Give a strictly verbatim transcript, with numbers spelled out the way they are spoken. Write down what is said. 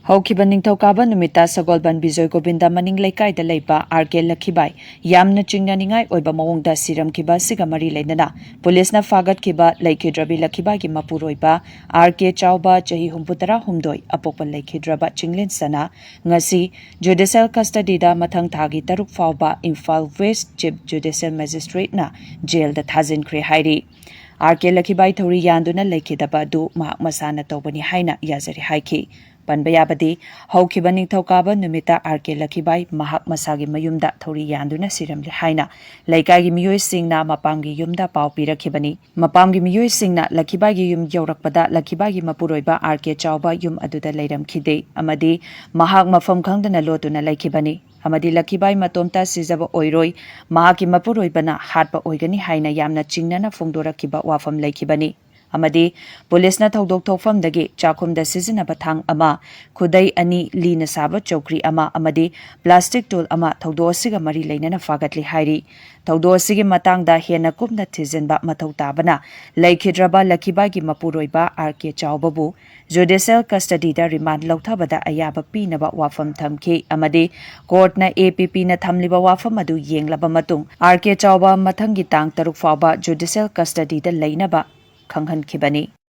ꯍꯧꯈꯤꯕ ꯅꯤꯡꯊꯧꯀꯥꯕ ꯅꯨꯃꯤꯠꯇ ꯁꯒꯣꯜꯕꯟ ꯕꯤꯖꯣꯏ ꯒꯣꯕꯤꯟꯗ ꯃꯅꯤꯡ ꯂꯩꯀꯥꯏꯗ ꯂꯩꯕ ꯑꯥꯔ ꯀꯦ ꯂꯈꯤꯕꯥꯏ ꯌꯥꯝꯅ ꯆꯤꯡꯅꯅꯤꯡꯉꯥꯏ ꯑꯣꯏꯕ ꯃꯑꯣꯡꯗ ꯁꯤꯔꯝꯈꯤꯕ ꯑꯁꯤꯒ ꯃꯔꯤ ꯂꯩꯅꯅ ꯄꯨꯂꯤꯁꯅ ꯐꯥꯒꯠꯈꯤꯕ ꯂꯩꯈꯤꯗ꯭ꯔꯕꯤ ꯂꯈꯤꯕꯥꯏꯒꯤ ꯃꯄꯨꯔꯣꯏꯕ ꯑꯥꯔ ꯀꯦ ꯆꯥꯎꯕ, ꯆꯍꯤ ꯍꯨꯝꯐꯨꯇꯔꯥ ꯍꯨꯝꯗꯣꯏ, ꯑꯄꯣꯛꯄ ꯂꯩꯈꯤꯗ꯭ꯔꯕ ꯆꯤꯡꯂꯦꯟ ꯁꯅꯥ, ꯉꯁꯤ ꯖꯨꯗꯤꯁꯤꯌꯦꯜ ꯀꯁꯇꯗꯤꯗ ꯃꯊꯪ ꯊꯥꯒꯤ ꯇꯔꯨꯛ ꯐꯥꯎꯕ ꯏꯝꯐꯥꯜ ꯋꯦꯁ ꯆꯤꯐ ꯖꯨꯗꯤꯁꯤꯌꯦꯜ ꯃꯦꯖꯤꯁꯇ꯭ꯔꯦꯠꯅ ꯖꯦꯜꯗ ꯊꯥꯖꯤꯟꯈ꯭ꯔꯦ ꯍꯥꯏꯔꯤ꯫ ꯑꯥꯔ ꯀꯦ ꯂꯈꯤꯕꯥꯏ ꯊꯧꯔꯤ ꯌꯥꯟꯗꯨꯅ ꯂꯩꯈꯤꯗꯕ ꯑꯗꯨ ꯃꯍꯥꯛ ꯃꯁꯥꯅ ꯇꯧꯕꯅꯤ ꯍꯥꯏꯅ ꯌꯥꯖꯔꯤ ꯍꯥꯏꯈꯤ꯫ ꯄꯟꯕ ꯌꯥꯕꯗꯤ, ꯍꯧꯈꯤꯕ ꯅꯤꯡꯊꯧꯀꯥꯕ ꯅꯨꯃꯤꯠꯇ ꯑꯥꯔ ꯀꯦ ꯂꯈꯤꯕꯥꯏ ꯃꯍꯥꯛ ꯃꯁꯥꯒꯤ ꯃꯌꯨꯝꯗ ꯊꯧꯔꯤ ꯌꯥꯟꯗꯨꯅ ꯁꯤꯔꯝꯂꯦ ꯍꯥꯏꯅ ꯂꯩꯀꯥꯏꯒꯤ ꯃꯤꯑꯣꯏꯁꯤꯡꯅ ꯃꯄꯥꯝꯒꯤ ꯌꯨꯝꯗ ꯄꯥꯎ ꯄꯤꯔꯛꯈꯤꯕꯅꯤ꯫ ꯃꯄꯥꯝꯒꯤ ꯃꯤꯑꯣꯏꯁꯤꯡꯅ ꯂꯈꯤꯕꯥꯏꯒꯤ ꯌꯨꯝ ꯌꯧꯔꯛꯄꯗ ꯂꯈꯤꯕꯥꯏꯒꯤ ꯃꯄꯨꯔꯣꯏꯕ ꯑꯥꯔ ꯀꯦ ꯆꯥꯎꯕ ꯌꯨꯝ ꯑꯗꯨꯗ ꯂꯩꯔꯝꯈꯤꯗꯦ ꯑꯃꯗꯤ ꯃꯍꯥꯛ ꯃꯐꯝ ꯈꯪꯗꯅ ꯂꯣꯠꯇꯨꯅ ꯂꯩꯈꯤꯕꯅꯤ ꯑꯃꯗꯤ ꯂꯈꯤꯕꯥꯏ ꯃꯇꯣꯝꯇ ꯁꯤꯖꯕ ꯑꯣꯏꯔꯣꯏ, ꯃꯍꯥꯛꯀꯤ ꯃꯄꯨꯔꯣꯏꯕꯅ ꯍꯥꯠꯄ ꯑꯣꯏꯒꯅꯤ ꯍꯥꯏꯅ ꯌꯥꯝꯅ ꯆꯤꯡꯅꯅ ꯐꯣꯡꯗꯣꯔꯛꯈꯤꯕ ꯋꯥꯐꯝ ꯂꯩꯈꯤꯕꯅꯤ꯫ ꯑꯃꯗꯤ ꯄꯨꯂꯤꯁꯅ ꯊꯧꯗꯣꯛ ꯊꯣꯛꯐꯝꯗꯒꯤ ꯆꯥꯛꯈꯨꯝꯗ ꯁꯤꯖꯤꯟꯅꯕ ꯊꯥꯡ ꯑꯃ, ꯈꯨꯗꯩ ꯑꯅꯤ, ꯂꯤꯅ ꯁꯥꯕ ꯆꯧꯀ꯭ꯔꯤ ꯑꯃ ꯑꯃꯗꯤ ꯄ꯭ꯂꯥꯁꯇꯤꯛ ꯇꯨꯜ ꯑꯃ ꯊꯧꯗꯣꯛ ꯑꯁꯤꯒ ꯃꯔꯤ ꯂꯩꯅꯅ ꯐꯥꯒꯠꯂꯤ ꯍꯥꯏꯔꯤ꯫ ꯊꯧꯗꯣꯛ ꯑꯁꯤꯒꯤ ꯃꯇꯥꯡꯗ ꯍꯦꯟꯅ ꯀꯨꯞꯅ ꯊꯤꯖꯤꯟꯕ ꯃꯊꯧ ꯇꯥꯕꯅ ꯂꯩꯈꯤꯗ꯭ꯔꯕ ꯂꯈꯤꯕꯥꯏꯒꯤ ꯃꯄꯨꯔꯣꯏꯕ ꯑꯥꯔ ꯀꯦ ꯆꯥꯎꯕꯕꯨ ꯖꯨꯗꯤꯁꯤꯌꯦꯜ ꯀꯁꯇꯗꯤꯗ ꯔꯤꯃꯥꯟ ꯂꯧꯊꯕꯗ ꯑꯌꯥꯕ ꯄꯤꯅꯕ ꯋꯥꯐꯝ ꯊꯝꯈꯤ ꯑꯃꯗꯤ ꯀꯣꯔꯠꯅ ꯑꯦ ꯄꯤ ꯄꯤꯅ ꯊꯝꯂꯤꯕ ꯋꯥꯐꯝ ꯑꯗꯨ ꯌꯦꯡꯂꯕ ꯃꯇꯨꯡ ꯑꯥꯔ ꯀꯦ ꯆꯥꯎꯕ ꯃꯊꯪꯒꯤ ꯇꯥꯡ ꯇꯔꯨꯛ ꯐꯥꯎꯕ ꯖꯨꯗꯤꯁꯤꯌꯦꯜ ꯀꯁꯇꯗꯤꯗ ꯂꯩꯅꯕ ꯈꯪꯍꯟꯈꯤꯕꯅꯤ꯫